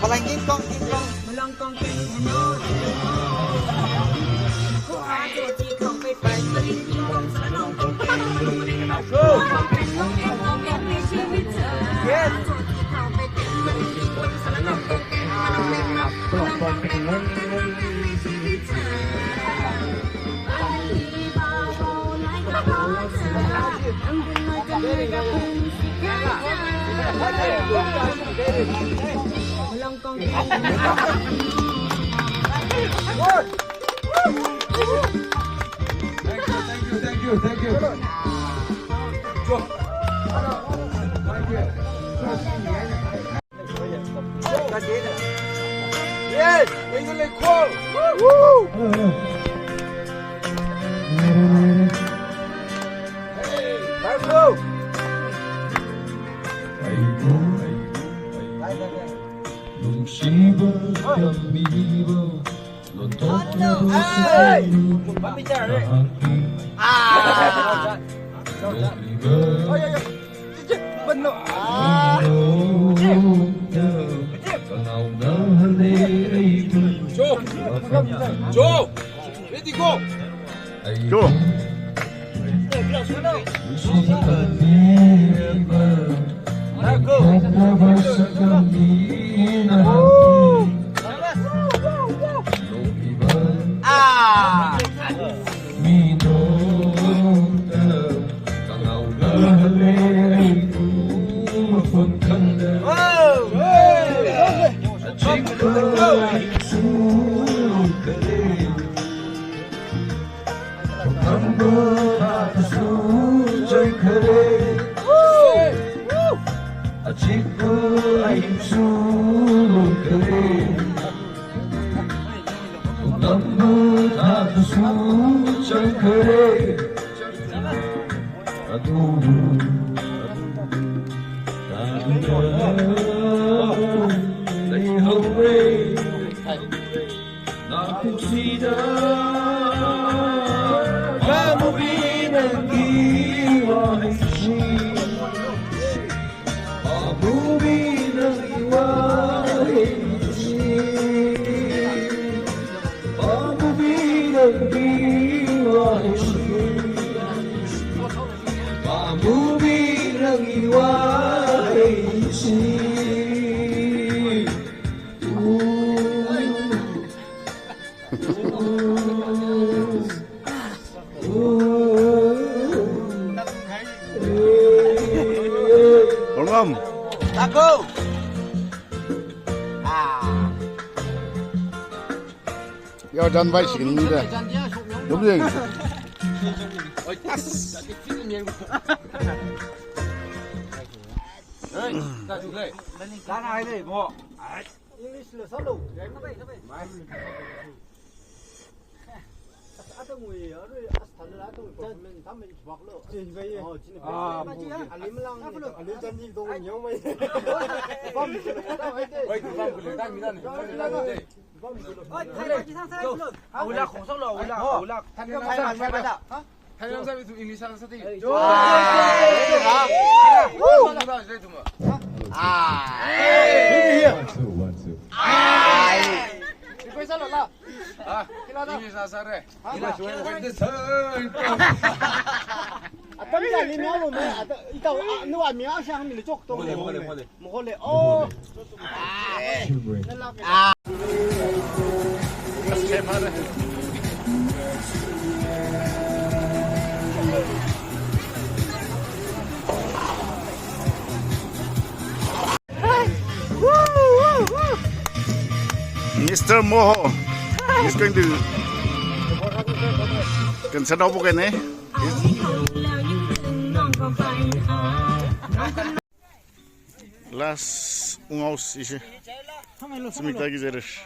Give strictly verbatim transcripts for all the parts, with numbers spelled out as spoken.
Palang king kong, king kong. Thank you, thank you, thank you. Yes, thank you, Lake Hall. Woo! Hey, let's go. Nungshiba tammiba, lontokna. Hey! Nahaki. Ah! Nokliba. Oh, yeah, yeah. Nokliba. Kanaona hale aibu. Jo. Jo. Ready, go. Jo. Ah. Oh. Nakuksida, pamubina ngiwahaishi. Pamubina ngiwahaishi. Pamubina ngiwahaishi. Pamubina ngiwahaishi. Orngam. Taku. Ah. Yo, jan vai sing de. Dum jing. Oi, tas. Hey, ta chu le. Lana hai le mo. English lo sālu. Atangwui, arui, as thala atangwui performance tam mai chibak lo. Chibak ye. Oh, chibak. Ah, alim lang, alim chani dong nyong mai. Bam kulo ta mai de. Oi, bam kulo ta mi dan. Bam kulo ta mi dan. Bam kulo. Oi, thai chi sang sai kulo. Awula khong song lo, awula, awula. Thai ma, thai ma da. Ha? English sāsei. One, two, one, two. English sāsei. Atam jali mi awo me, ata, ita, a, nu a mi a sha mi le chok tong. Mohole, mohole, mohole. Mohole, oh. Ah. Mister Moho is going to concert over again, eh? Last ungaus ishi. Simik taki jeresh.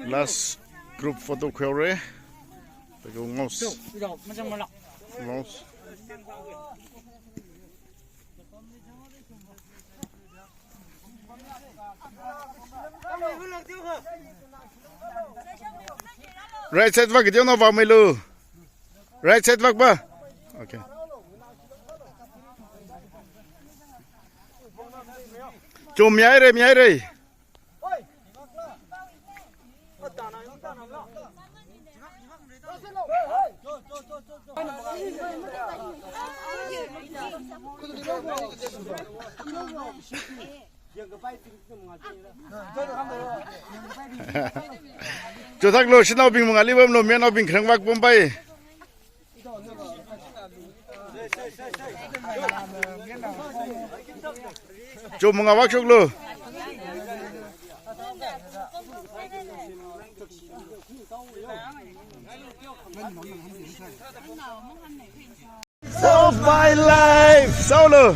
Last group photo khaore. Taki ungaus. Ungaus. Right side vak, kidiong na vak meilu. Right side vak ba. Okay. Cho mi ai re, mi ai re. Chothaklu, shanaobing mangāli pamlu, mayarnaobing kharāng vak pampai. Cho mangā vak shoklu. Of my life. Solo.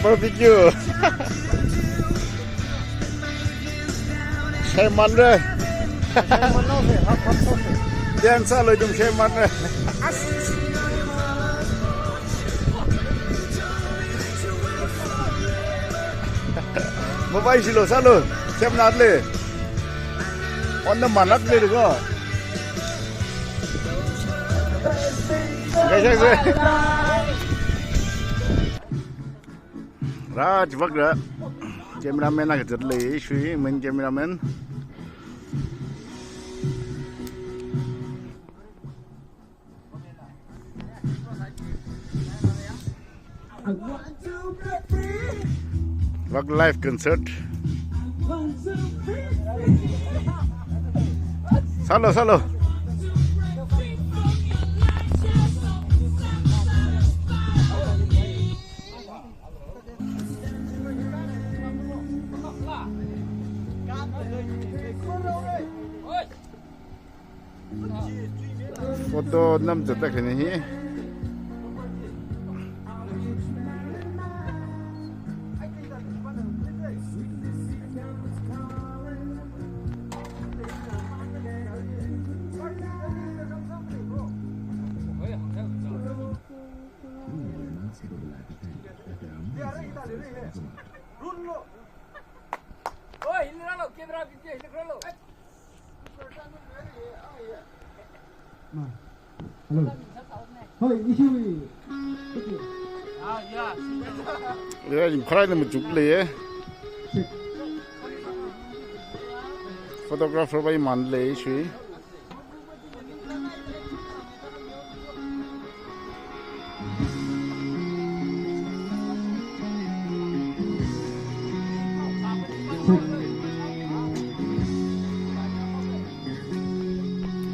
Barbecue. Shaiman re. Shaiman no se, hap, hap, hap. Dian sālu ithum shaiman re. Mobile silo sālu. Sem nat le. On the manak le ko. Guys, guys, guys. Raj Vakra. Cameraman na kajat le, shui, main cameraman. Vak live concert. Sālu, sālu. Photo namzat ta khani hi. Hello. Hoi, ishi. Ya, jing kharai na machuk le ye. Photographer bai man le ishi.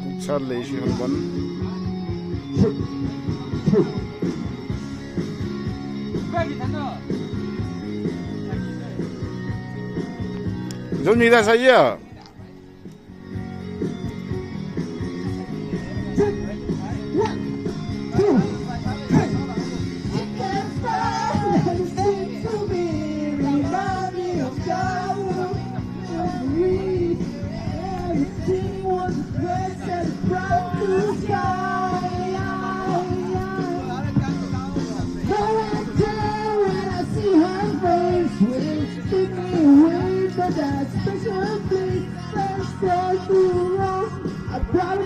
Kuksar leishi hanban. Zon mida saya. Special place, special to us. A proud